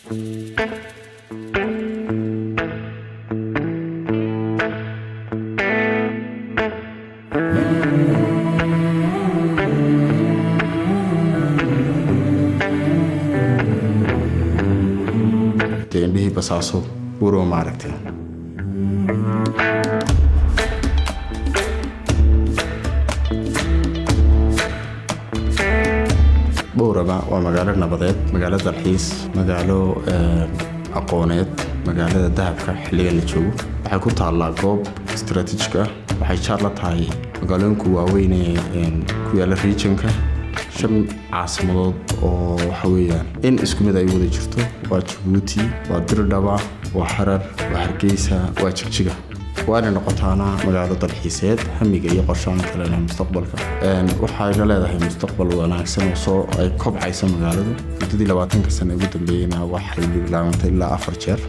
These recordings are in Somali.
Dee indhihii basaaso, Buurama ma aragteen? Boorama waa magaalo nabadeed, magaalo dalxiis, magaalo aqooneed, magaalada dahabka. Xilligan la joogo waxay ku taallaa goob istaraatiijik ah. Waxay jaar la tahay magaalooyinka waaweyn ee ku yaalla regionka, shan caasimadood oo waxa weeyaan in isku mid ay wada jirto: waa Jabuuti, waa Dirdhaba, waa Harar, waa Hargeysa, waa Jigjiga. Waana noqotaana magaalo dalxiiseed. Hamiga iyo qorshahan kalena mustaqbalka waxayna leedahay mustaqbal wanaagsan oo soo ay kobcaysa magaaladu. Muddadii 20-ka sano ugu dambeeyeyna waxay bilaabantay ilaa afar jeer.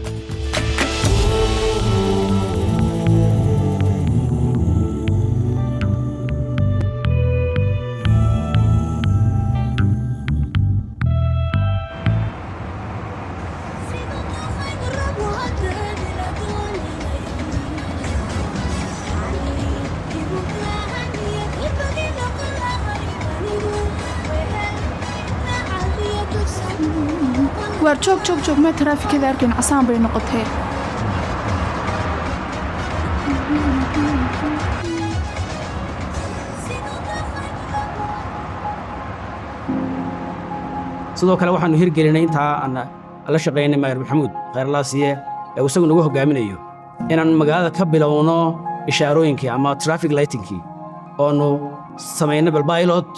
Waar joog, joog, joog! Mee taraafikada arkayn? Casaan bay noqotee. Sidoo kale waxaanu hirgelinay, intaa aan la shaqaynay Maayar Maxamuud Khayrlaasiye ee isagu nagu hogaaminayo, inaan magaalada ka bilowno ishaarooyinkii ama traffic lightingkii, oonu samayno bal pilot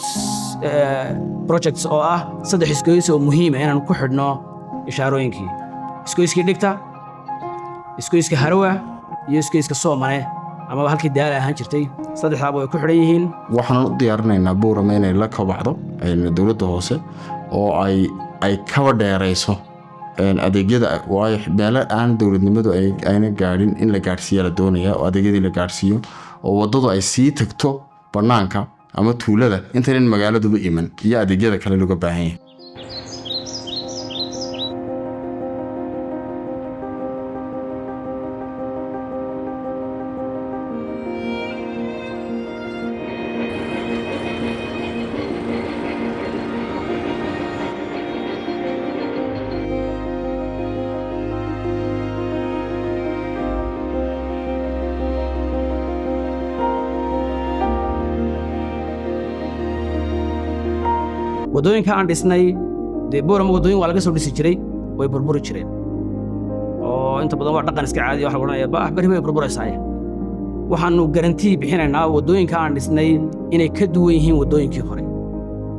projects oo ah saddex isgoys oo muhiima inaanu ku xidhno ishaarooyinkii: isgoyskii Dhigta, isgoyska Harawa iyo isgoyska Soomane, amaba halkii Daala ahaan jirtay. Saddexdaaba way ku xidhan yihiin. Waxaan u diyaarinaynaa Buurama inay la kobacdo dowladda hoose oo ay kaba dheerayso adeegyada, waayo meelo aan dowladnimadu ayna gaadhin in la gaadhsiiya la doonaya, oo adeegyadii la gaadhsiiyo, oo waddadu ay sii tagto bannaanka ama tuulada intaynan magaaladuba iman iyo adeegyada kale looga baahan yahay. Waddooyinka aan dhisnay, dee Boorama waddooyin waa laga soo dhisi jiray, way burburi jireen, oo inta badan waa dhaqan iska caadi. Waxa la odhanaya ba berri way burburaysaa. Waxaannu guarantee bixinaynaa waddooyinka aan dhisnay inay ka duwan yihiin waddooyinkii hore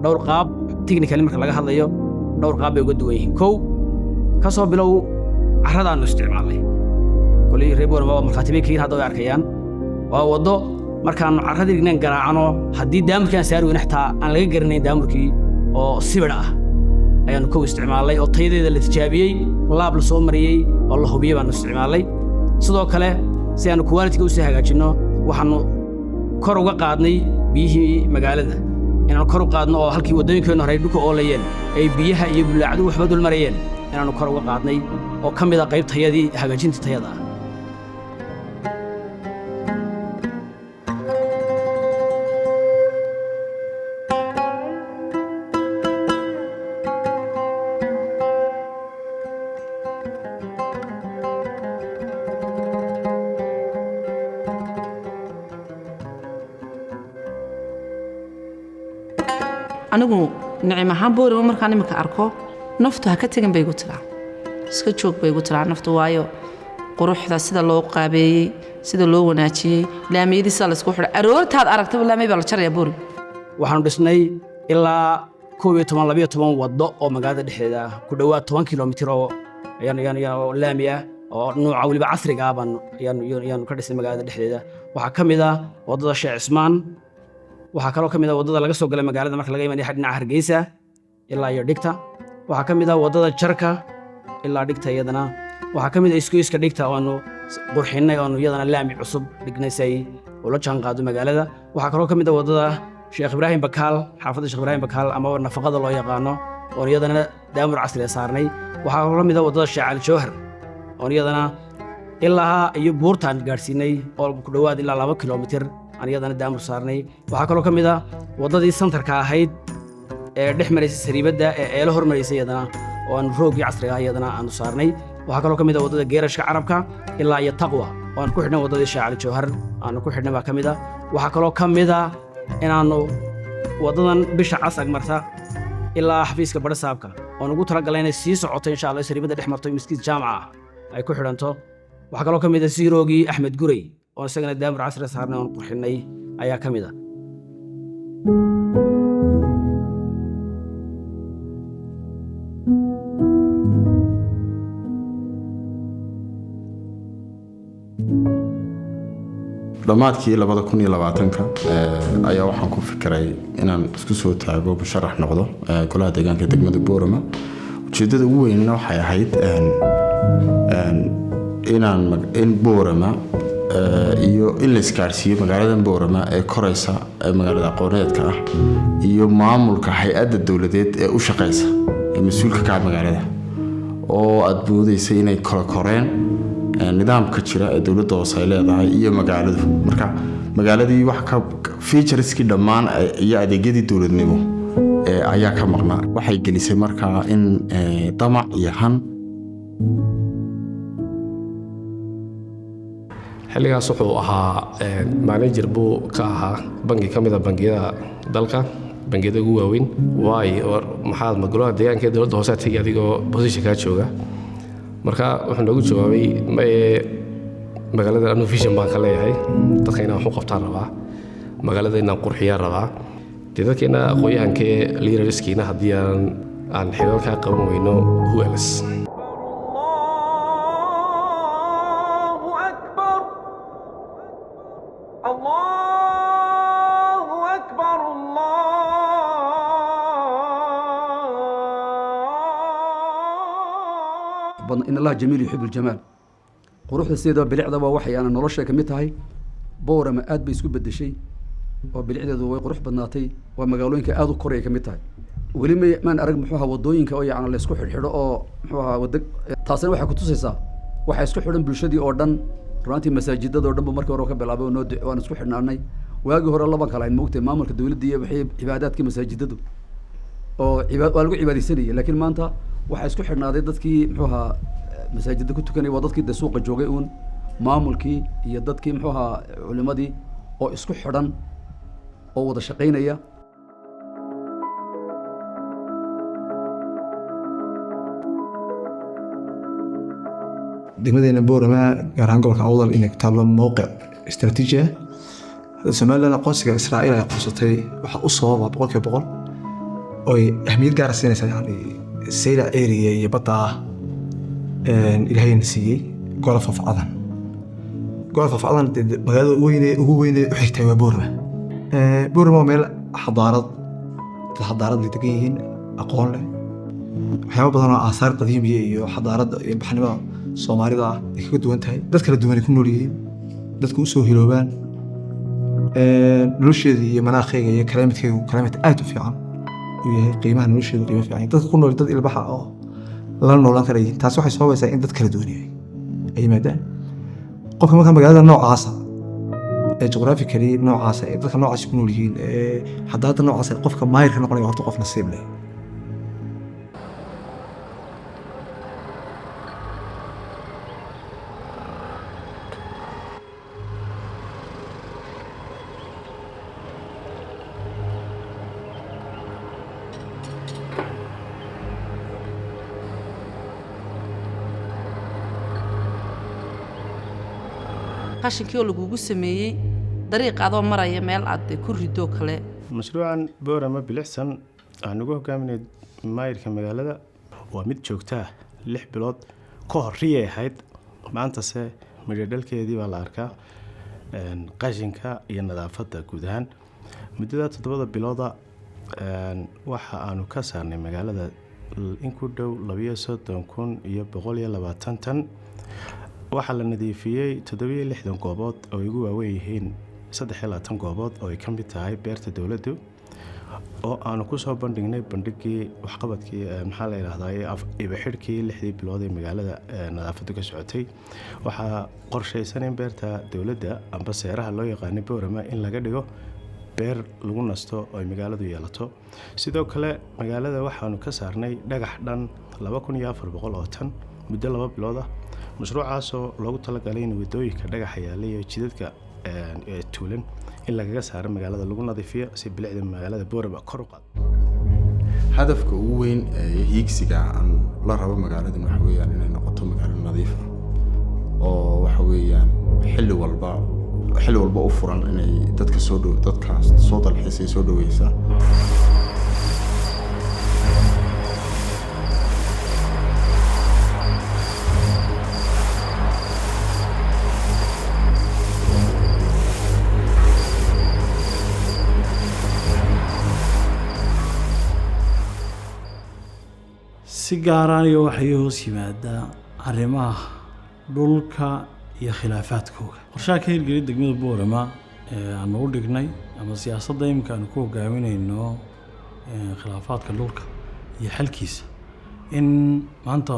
dhowr qaab. Technically marka laga hadlayo, dhowr qaab bay uga duwan yihiin. Kow, ka soo bilow carradaannu isticmaalnay. Koley reer Boorama waa markhaati bay kayin, hadda way arkayaan. Waa waddo markaannu carradii dhignaan garaacno, haddii daamurkii aan saari weyne xitaa aan laga garanayn daamurkii, oo sibidh ah ayaannu kow isticmaalnay, oo tayadeeda la tijaabiyey, lab la soo mariyey oo la hubiyey baannu isticmaalnay. Sidoo kale, si aannu quality-ga u sii hagaajinno, waxaannu kor uga qaadnay biyihii magaalada, inaannu kor u qaadno, oo halkii waddooyinkeennu hore ay dhulka oolayeen, ay biyaha iyo bulaacdu waxba dul marayeen, inaannu kor uga qaadnay, oo ka mid a qayb tayadii, hagaajinta tayada ah. Anigu Nicim ahaan, Boorama markaan iminka arko, naftu ha ka tegin bay igu tiraa, iska joog bay igu tiraa naftu, waayo quruxda sida loo qaabeeyey, sida loo wanaajiyey, laamiyadii sida laysku xidhay, aroortaad aragtaba laamay baa la jarayaa Boorama. Waxaanu dhisnay ilaa 11, 12 waddo oo magaalada dhexdeeda ah, ku dhowaad 10 kilomitir oo ayaan oo laami ah, oo nuuca weliba casriga ah baan ayaanu ka dhisnay magaalada dhexdeeda. Waxaa ka mid ah waddada Sheekh Cismaan. Waxaa kaloo ka mid ah waddada laga soo galay magaalada marka laga imanaya dhinaca Hargeysa ilaa iyo Dhigta. Waxaa ka mid ah waddada Jarka ilaa Dhigta iyadana. Waxaa ka mid ah isgoyska Dhigta oo aanu qurxinnay, oonu iyadana laami cusub dhignay si ay ula jaanqaado magaalada. Waxaa kaloo ka mid ah waddada Sheekh Ibraahim Bakaal, xaafadda Sheekh Ibraahim Bakaal amaba Nafaqada loo yaqaano. Oon iyadana daamur casriya saarnay. Waxaa kaloo la mid a waddada Sheekh Cali Jawhar, oon iyadana ilaa iyo buurtaan gaadhsiinay oo ku dhowaad ilaa 2 kilomitir aan iyadana daamur saarnay. Waxaa kaloo ka mid ah waddadii santarka ahayd ee dhex maraysay sariibadda ee eelo hormaraysay, iyadana oo aan rooggii casriga ah iyadana aanu saarnay. Waxaa kaloo ka mid ah waddada geerashka Carabka ilaa iyo Taqwa oo aan ku xidhnay waddadii Sheekh Cali Jawhar aanu ku xidhnay baa ka mid ah. Waxaa kaloo ka mid ah inaannu waddadan Bisha Cas agmarta ilaa xafiiska Badhasaabka oon ugu talagalay inay sii socoto, insha Allah, sariibadda dhex marto, miskiid jaamaca ah ay ku xidhanto. Waxaa kaloo ka mid ah siiroogii Axmed Gurey oo isagana daamur casri saarnay oon qurxinay ayaa ka mid ah. Dhammaadkii 2020-ka ayaa waxaan ku fikiray inaan isku soo taago, musharax noqdo golaha deegaanka degmada Boorama. Ujeeddada ugu weynna waxay ahayd inaan in Boorama iyo in la isgaarsiiyo magaaladan Boorama ee koreysa, ee magaalada aqooneedka ah, iyo maamulka hay-adda dowladeed ee u shaqeysa ee mas-uulka ka ah magaalada, oo aada moodeysa inay kala koreen nidaamka jira ee dowladda hoose ay leedahay iyo magaaladu. Marka magaaladii wax ka featureskii dhammaan iyo adeegyadii dowladnimo ayaa ka maqnaa. Waxay gelisay markaa in damac iyo han. Xilligaas wuxuu ahaa manager buu ka ahaa bangi ka mid a bangiyada dalka, bangiyada ugu waaweyn. Waay maxaad ma golaha deegaanka ee dowladda hoose tegi adigoo position kaa jooga? Marka wuxuu noogu jawaabay: "Maye, magaalada anu vision baan ka leeyahay, dadka inaan wax u qabtaan rabaa, magaalada inaan qurxiyaan rabaa. Dee dadkeena aqoon-yahankee leaderskiina haddii aan xilalkaa qaban weyno, who else?" الله أكبر، الله أكبر، الله Badan. In Allah jamiil yuxibu ljamaal. Quruxda sideedaba, bilicda waa waxay aana nolosha ka mid tahay. Boorama aad bay isku bedeshay oo bilicdeedu way qurux badnaatay. Waa magaalooyinka aad u koraya ka mid tahay. Weli ma maan arag, muxuu ahaa, wadooyinka oo yacni la isku xidhxidho oo, muxuu ahaa, wada. Taasina waxay kutusaysaa waxay isku xidhan bulshadii oo dhan. Runtii masaajidada oo dhan bu markii hore ka bilaabay oo noo waan isku xidhnaanay. Waagii hore laban kala hayn, moogtay, maamulka dowladda iyo waxay cibaadaadkii masaajidadu oo waa lagu cibaadaysanayay. Laakiin maanta waxaa isku xidhnaaday dadkii, muxuu ahaa, masaajidda ku tukanayay, waa dadkii de suuqa joogay uun, maamulkii iyo dadkii, muxuu ahaa, culimadii oo isku xidhan oo wada shaqaynaya. Degmadeena Boorama, gaar ahaan gobolka Awdal, inay ku taallo mowqic istaraatiiji ah. Somaliland aqoonsiga Israa'iil ay aqoonsatay waxaa u sababa 100% oy ahmiyad gaara siinaysaa, yani Saylac area iyo badda ah Ilaahayna siiyey Gulf of Aden. Gulf of Aden dee magaalada weyne ugu weyne u xigtay waa Boorama. Boorama waa meel xadaarad, dad xadaarad lay degan yihiin, aqoon leh, waxyaabo badan oo aasaar qadiimiya iyo xadaaradda iyo baxnimada Soomaalida ah ay kaga duwan tahay, dad kala duwan ay ku nool yihiin, dadku usoo hiloobaan. Nolosheeda iyo manaakheega iyo climatekeegu climate aad u fiican uu yahay, qiimaha nolosheedu qiimo fiican yahay. Dadka ku nool dad ilbaxa oo la noolaan kara yihiin. Taasi waxay sababaysaa in dad kala duwan yahay ay yimaadaan. Qofka marka magaalada noocaasa ee geographically noocaasa ee dadka noocaas ku nool yihiin ee xadaarada noocaasa, qofka maayirka noqonaya horta qof nasiib leh. Qashinkii oo lagugu sameeyey dariiq adoo maraya meel aad ku ridoo kale. Mashruucan Boorama Bilicsan waxaan ugu hogaaminay maayirka magaalada. Waa mid joogta ah. 6 bilood ka hor riyay ahayd, maantase midhodhalkeedii baa la arkaa. Qashinka iyo nadaafadda guud ahaan muddada 7da bilooda waxa aanu ka saarnay magaalada in ku dhow 32,120 tan. Waxaa la nadiifiyey 67 goobood oo ay ugu waaweyn yihiin 23 goobood oo ay ka mid tahay beerta dowladdu. Oo aanu kusoo bandhignay bandhigii waxqabadkii, maxaa la yidhahdaa, ibaxidhkii 6dii bilood ee magaalada nadaafaddu ka socotay. Waxaa qorshaysan in beerta dowladda amba seeraha loo yaqaanay Boorama in laga dhigo beer lagu nasto oo ay magaaladu yeelato. Sidoo kale magaalada waxaanu ka saarnay dhagax dhan 2400 oo tan muddo 2 bilood ah, mashruucaasoo loogu talagalay in wadooyinka dhagaxa yaallay iyo jidadka tuulan in lagaga saaro magaalada, lagu nadiifiyo si bilicda magaalada Boorama kor u qaado. Hadafka ugu weyn ee hiigsiga aan la rabo magaaladan waxa weeyaan inay noqoto magaalo nadiif ah oo waxa weeyaan xilli walba u furan inay dadka soo dhow, dadkaas soo dalxiisay soo dhoweysa. Si gaara aniga waxay hoos yimaadaa arrimaha dhulka iyo khilaafaadkooga. Qorshaha ka hirgelin degmada Boorama ee aanu u dhignay ama siyaasadda imika aanu ku hogaaminayno khilaafaadka dhulka iyo xalkiisa, in maanta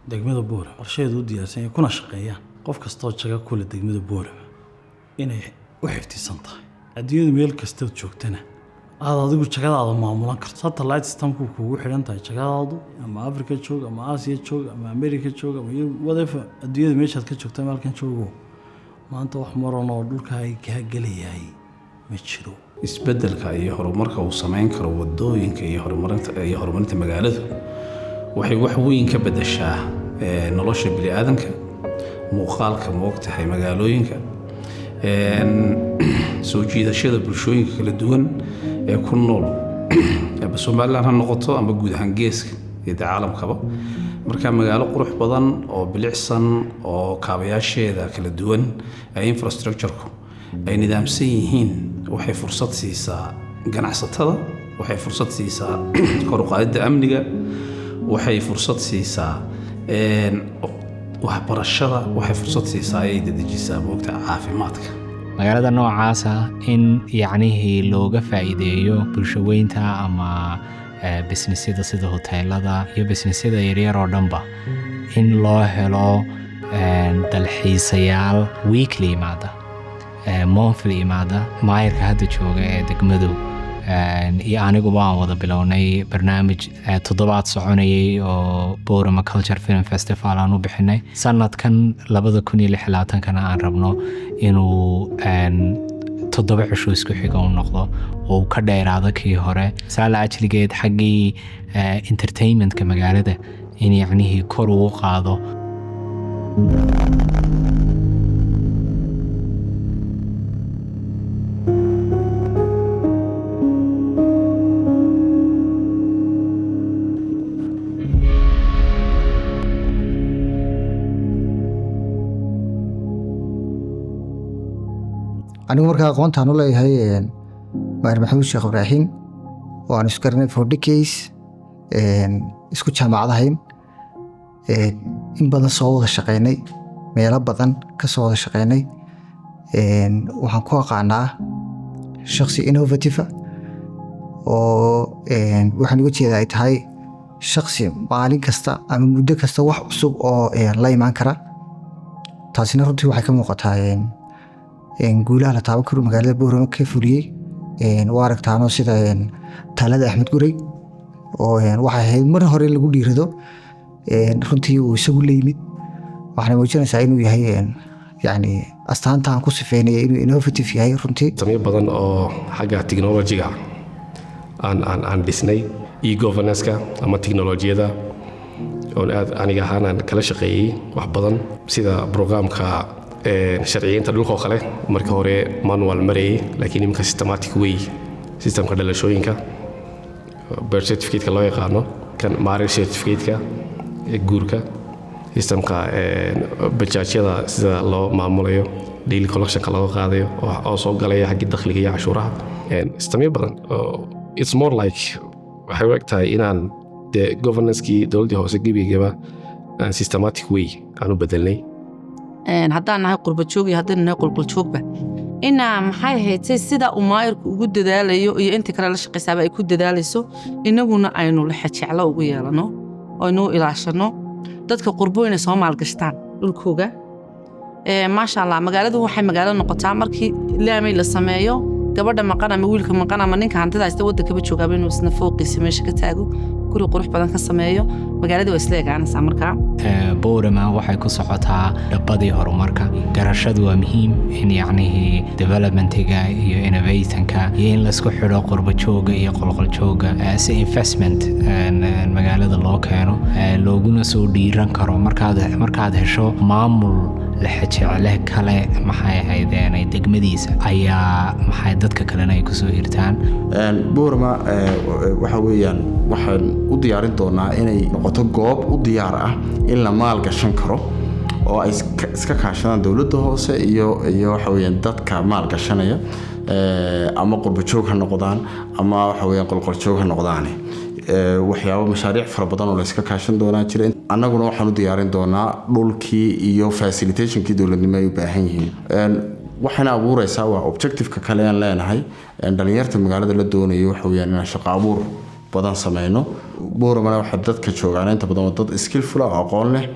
degmada Boorama qorshaheedu u diyaarsan yahay kuna shaqeeyaan qof kastoo jago kule degmada Boorama inay u xifdisan tahay. Adduunyadu meel kastood joogtana aad adigu jagadaada maamulan karto, satellite systemku kugu xidhan tahay jagadaadu, ama Africa joog, ama Asia joog, ama America joog, ama whatever, adduunyada meeshaad ka joogta ama halkan joogo, maanta wax maran oo dhulka ay kaa gelayahay ma jiro. Isbeddelka iyo horumarka uu samayn karo wadooyinka iyo horumarinta magaaladu waxay wax weyn ka beddeshaa nolosha bini'aadanka, muuqaalka moogtahay magaalooyinka, soo jiidashada bulshooyinka kala duwan ee ku nool, ama Somaliland ha noqoto ama guud ahaan geeska iyo dee caalamkaba. Marka magaalo qurux badan oo bilicsan oo kaabayaasheeda kala duwan ee infrastructure-ku ay nidaamsan yihiin waxay fursad siisaa ganacsatada, waxay fursad siisaa kor u qaadidda amniga, waxay fursad siisaa waxbarashada, waxay fursad siisaa ayay dedejisaa moogta caafimaadka. Magaalada noocaasa in yacnihii looga faa'iideeyo bulshaweynta ama businessyada sida hoteelada iyo businessyada yaryar oo dhanba, in loo helo dalxiisayaal weekly imaada, monthly imaada. Maayarka hadda jooga ee degmadu iyo aniguba aan wada bilownay barnaamij toddobaad soconayay oo Borama Culture Film Festival aan u bixinay. Sanadkan 2026-kana aan rabno inuu 7 cisho isku xiga u noqdo oo uu ka dheeraado kii hore, saala ajligeed xaggii entertainmentka magaalada in yacnihii kor ugu qaado. Anigu markaa aqoontaan u leeyahay maayar Maxamuud Sheekh Ibraahim oo aan isku garanay for decades, isku jaamacadahayn, in badan soo wada shaqeynay, meelo badan ka soo wada shaqeynay, waxaan ku aqaanaa shakhsi innovative ah oo waxaan uga jeedaa ay tahay shakhsi maalin kasta ama muddo kasta wax cusub oo la imaan kara. Taasina runtii waxay ka muuqataa guulaha la taaban karo magaalada Boorama ka fuliyey. Waa aragtaano sida taalada Axmed Gurey oo waxay ahayd mar hore lagu dhiirado, runtii uu isagu la yimid, waxaana muujinaysaa inuu yahay yani astaanta aan ku sifeynaya inuu innovative yahay runtii. Samyo badan oo xagga technology-ga aan dhisnay, e-governance-ka ama technolojiyada oon aad aniga ahaan aan kala shaqeeyey wax badan, sida programka sharciyeynta dhulka oo kale, marka hore manual marayay, laakiin iminka systematic way, systemka dhalashooyinka, birth certificate-ka loo yaqaano, kan marriage certificate-ka ee guurka, systemka bajaajyada sida loo maamulayo, daily collectionka looga qaadayo oo soo galaya xaggii dakhliga iyo cashuuraha, systemyo badan oo it's more like waxay u eg tahay inaan dee governance-kii dowladdii hoose gebigaba aan systematic way aan u bedelnay. Haddaan nahay qurba joog iyo haddaynu nahay qulquljoogba, Inaa maxay haytay, sida uu maayirku ugu dadaalayo iyo inta kale la shaqaysaaba ay ku dadaalayso, inaguna aynu lexejeclo ugu yeelano oo aynu u ilaashano. Dadka qurbo inay soo maalgashtaan dhulkooga. Maasha Allah, magaaladu waxay magaalo noqotaa markii laamay la sameeyo. Gabadha maqan ama wiilka maqan ama ninka hantida haysta waddankaba joogaaba inuu isna fooqiisa meesha ka taago, guri qurux badan ka sameeyo, magaaladii waa isla egaanaysaa markaa. Boorama waxay ku socotaa dhabbadii horumarka. Garashadu waa muhiim in yacnihii developmentiga iyo innovationka iyo in laisku xidho qurbo jooga iyo qolqol jooga, si investment magaalada loo keeno, looguna soo dhiiran karo. Markaad hesho maamul lexejecle kale, maxay ahaydeen, degmadiisa ayaa maxay dadka kalena ay kusoo hirtaan. Boorama waxa weeyaan waxaan u diyaarin doonaa inay noqoto goob u diyaar ah in la maal gashan karo oo ay iska kaashadaan dowladda hoose iyo waxa weeyaan dadka maal gashanaya, ama qurbo joog ha noqdaan ama waxa weeyaan qolqol joog ha noqdaane. Waxyaabo mashaariic fara badan oo la iska kaashan doonaa jira. Annaguna waxaan u diyaarin doonaa dhulkii iyo facilitationkii dowladnimo ay u baahan yihiin. Waxayna abuureysaa, waa objectiveka kale aan leenahay, dhalinyarta magaalada la doonayo waxa weeyaan inaan shaqo abuur badan sameyno. Booramana waxaa dadka joogaan inta badan waa dad skillful ah oo aqoon leh.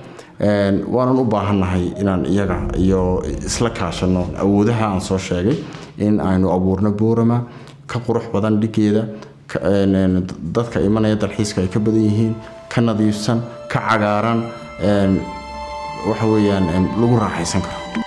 Waanan u baahannahay inaan iyaga iyo isla kaashano awoodaha aan soo sheegay in aynu abuurno Boorama ka qurux badan dhigeeda, dadka imanaya dalxiiska ay ka badan yihiin, ka nadiifsan, ka cagaaran, waxa weeyaan lagu raaxaysan karo.